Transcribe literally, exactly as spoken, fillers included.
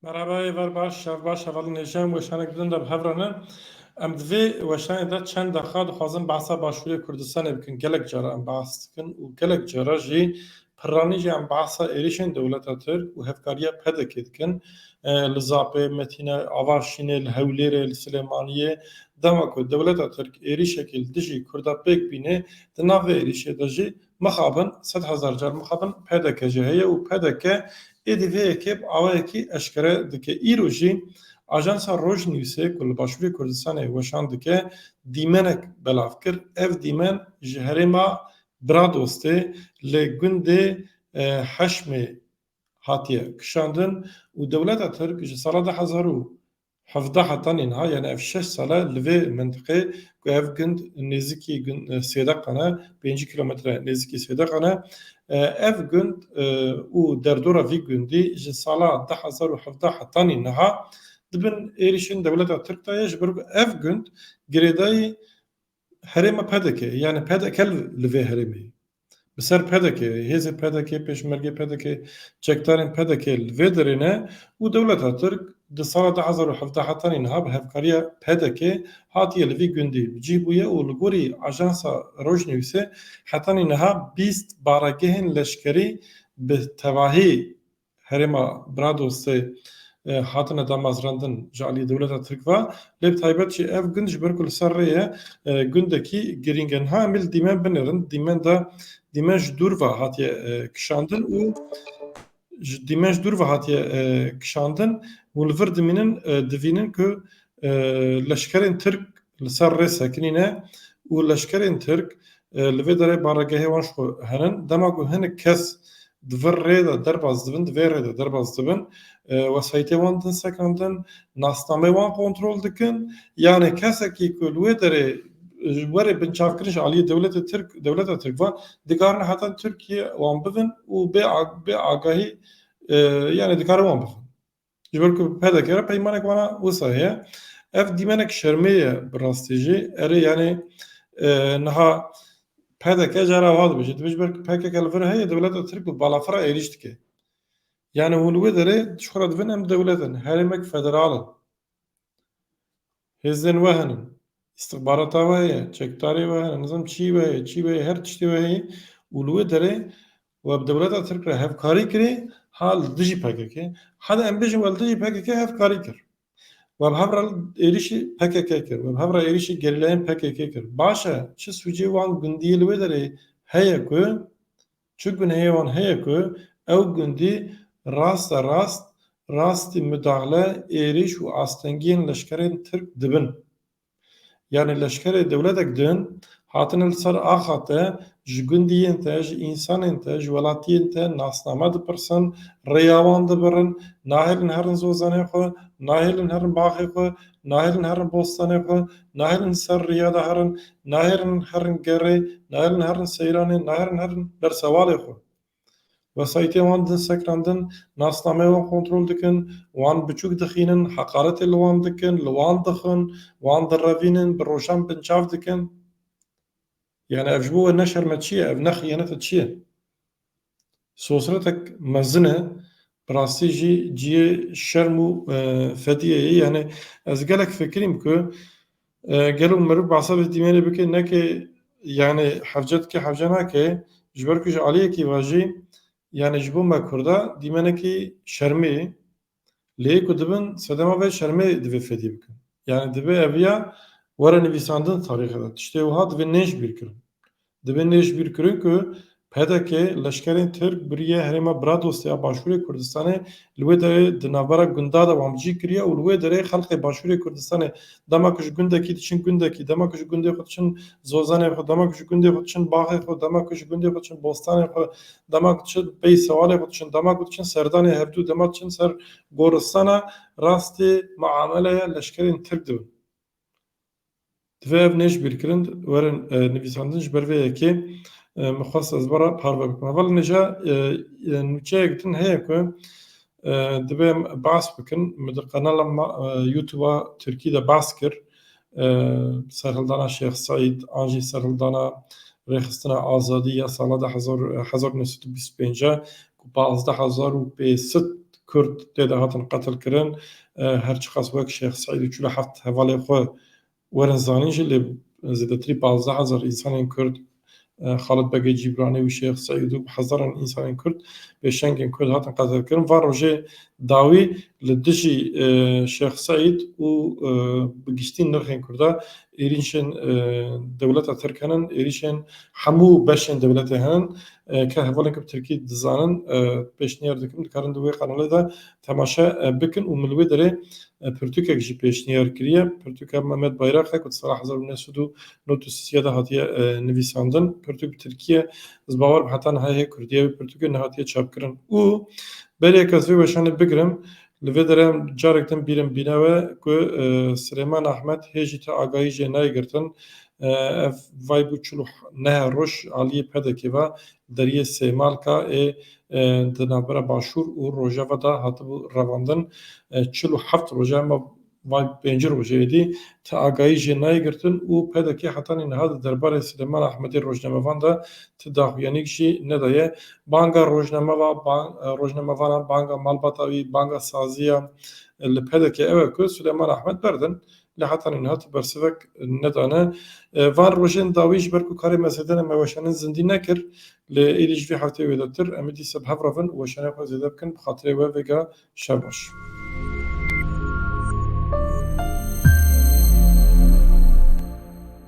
Merhaba, êvar baş, şev baş, hevalên hêja em weşanek din de bi hev re ne. Em di vê weşanê de çend deqa dixwazin behsa Başûrê Kurdistanê bikin. Gelek cara em behs dikin û gelek cara jî piranî jî em behsa êrişên dewleta Tirk û hevkariya P D K dikin. E, li Zapê, Metîne, Avaşînê, li Hewlêrê, li Silêmaniyê. Dema ku dewleta Tirk êrişekî li dijî Kurda pêk bîne, di nav vê êrişê de jî mixabin, sed hezar car mixabin P D K jî heye û P D K êdî vê yekê bi awayekî eşkere dike. Îro jî Ajansa Rojnewsê ku li Başûrê Kurdistanê weşan dike, dîmenek belav kir. Ev dîmen ji herêma Biradostê li gundê, e, Heşmê hatiye kişandin û dewleta Tirk ji sala du hezar û hevdeh hetanî niha, yani ev şeş sal e li vê mintiqê ku ev gund nêzîkî gund, e, Sêdeqan e, pêncî kilometre nêzîkî Sêdeqan e. E, ev gund, e, û derdora vî gundî ji sala du hezar û hevdeh hetanî niha di bin êrişên dewleta Tirk de ye, ji ber ku ev gund girêdayî herêma P D K, yani P D K li, li vê herêmê ye. Bi ser P D K, hêzê P D K, pêşmergê P D K, çekdarên P D K li vê derê ne û dewleta Tirk di sala du hezar û hevdeh hetanî niha bi hevkariya P D K hatiye li vî gundî bi cih bûye û li gorî Ajansa Rojnewsê hetanî niha bîst baregehên leşkerî bi tevahî herêma Biradostê, e, hatine damezrandin ji aliyê dewleta Tirk ve. Lê bi taybet jî ev gund ji ber ku li ser rê ye, e, gundekî girîng e. Niha em ê li dîmen binêrin. Dîmen de, dîmen ji dûr ve hatiye, e, kişandin û ji, dîmen ji dûr ve hatiye, e, kişandin û li vir dimînin, e, divînin ku, e, leşkerên Tirk li ser rê sekinîne û leşkerên Tirk, e, li vê derê baregehê wan ji xwe henin. Dema ku hinek kes di vir rê de derbas dibin, di vê rê de derbas dibin, e, wesayîtê wan din sekinandin, nasnameyê wan kontrol dikin. Yani kesekî ku li wê derê, e, were binçavkirin ji aliyê dewletê Tirk, dewleta Tirk ve, dikarin heta Tirkiye wan bibin û bê ag-, bê agahî, e, yani dikarin wan bibin. Ji ber ku P D K re peymanek wana wisa heye. Ev dîmenek şermê ye bi rastî jî. Erê, yani, e, niha P D K cara wiha dibêje. Dibêje ber ku P K K li vir heye, dewleta Tirk bi balafira êrîş dike. Yani hûn li wê derê ji xwe re dibin em dewlet in, herêmek federal in. Hêzên we hene, îstixbarata we heye, çekdarê we hene, nizam çî we heye, çî we heye, her tiştê we heye û li wê derê we bi dewleta Tirk re hevkarî kirê, ha li dijî P K K. Hadi em bêjin we li dijî P K K hevkarî kir. We bi hev re êrîşî P K K kir. We bi hev re êrîşî gerîlayên P K K kir. Baş e, çi sûcê wan gundiyê li wê derê heye ku, çi gunehê wan heye ku ew gundî raste rast, rastî mudaxile, êrîş û astengiyên leşkerên Tirk dibin. Yani leşkerê dewletek din hatine li ser axa te, ji gundiyên te, ji însanên te, ji welatiyên te nasname dipirsin, rêya wan dibirin, nahêlin herin zozanê xwe, nahêlin herin baxê xwe, nahêlin herin bostanê xwe, nahêlin ser riya de herin, nahêlin herin gerê, nahêlin herin seyranê, nahêlin herin bersewalê xwe. Wesayîtê wan din sekinandin, nasnameyê wan kontrol dikin, wan biçûk dixînin, heqaretê li wan dikin, li wan dixin, wan direvînin, bi rojan binçav dikin. Yani ev ji bo we ne şerm e çi ye, ev ne xiyanete çi ye? Sosretek mezin e, bi rastî jî cihê şerm û, e, fediyê ye. Yani ez gelek fikirîm ku, e, gelo meriv behsa vê dîmenê bike, neke, yani hevce dike, hevce nake, ji ber ku ji aliyekî ve jî, yani ji bo me Kurda dîmenekî şermê ye. Lê ku dibin sedema vê şermê divê fedî bikin. Yani divê eviya were nivîsandin tarîxê de. Tiştê wiha divê nêj bîr kirin. Divê nêj bîr kirin ku P D K leşkerên Tirk biriye herêma Biradostê ya Başûrê Kurdistanê, li wê derê di navbera gunda de wan bi cî kiriye û li wê derê xelkê Başûrê Kurdistanê dema ku ji gundekî diçin gundekî, dema ku ji gundê xwe diçin zozanê xwe, dema ku ji gundê xwe diçin baxê xwe, dema ku ji gundê xwe diçin bostanê xwe, dema ku diçin pey sewalê xwe diçin, dema ku diçin serdanê hevdû, dema diçin ser goristana, rastê muameleya leşkerên Tirk dibin. Divê ev nêj bîrkirin, werin, e, nivîsandin. Ji ber vê yekê, e, min xwest ez bara parve bikim. Heval nêja, e, e, nûçeyek din heye ku, e, divê em behs bikin. Min di qenala ma, e, YouTube-a Tirkî de behs kir. E, serhildana Şêx Seîd, an jî serhildana rêxistina azadî ya sala de hezar, hezar û neh sed û bîst û pênc e, ku pazdeh hezar û pênc sed Kurd tê de hatin qetil kirin. E, her çiqas wek Şêx Seîd û çil û heft hevalê xwe werin zanîn jî, lê zêdetirî pazdeh hezar însanên Kurd, e, Xalid Begê Cîbranî û Şêx Seîd û hezaran însanên Kurd, pêşengên Kurd hatin qetil kirin. Van rojê dawî li dijî, e, Şêx Seîd û, e, bi giştî nirxên Kurda êrîşên, e, dewleta Tirk henin, êrîşên hemû beşên dewletê henin, e, ke hevalên ku bi Tirkî dizanin, e, pêşniyar dikim, dikarin di wê kanalê de temaşe, e, bikin û min li wê derê, e, pirtûkek jî pêşniyar kiriye. Pirtûka Mehmet Bayrak e ku di sala hezar û neh sed û nod û sê de hatiye, e, nivîsandin. Pirtûk bi Tirkî ye, ez bawer bim heta niha hê Kurdî ye, wê pirtûkê nehatiye çapkirin. Û berê ku ez vê weşanê bigirim, li vê derê em carek din bîrim bîne we ku, e, Silêman Ahmed hê jî ti agahî jê nayê girtin. E, ev vay bû çil û neh roj aliyê P D K'ê ve deriyê Sêmalka ê, e, di navbera Başûr û Rojava de hatibû revandin. E, çil û heft roje, ema vay pêncî rojê êdî ti agahî jê nayê girtin û P D K hetanî niha di derbarê Silêman Ahmedê rojnamevan de ti daxuyanîk jî nedaye. Banga rojnameva-, ban-, e, rojnamevanan, banga malbata wî, banga saziya, e, li P D K ew e ku Silêman Ahmed berdin. Lê hetanî niha tu bersivek nedane. E, van rojên dawî ji ber ku karê me zêde ne, me weşanên zindî nekir. Lê êdî ji vî heftê wêdetir em ê dîsa bi hev re bin û weşanê xwe zêde bikin. Bi xatirê we vêga şev baş.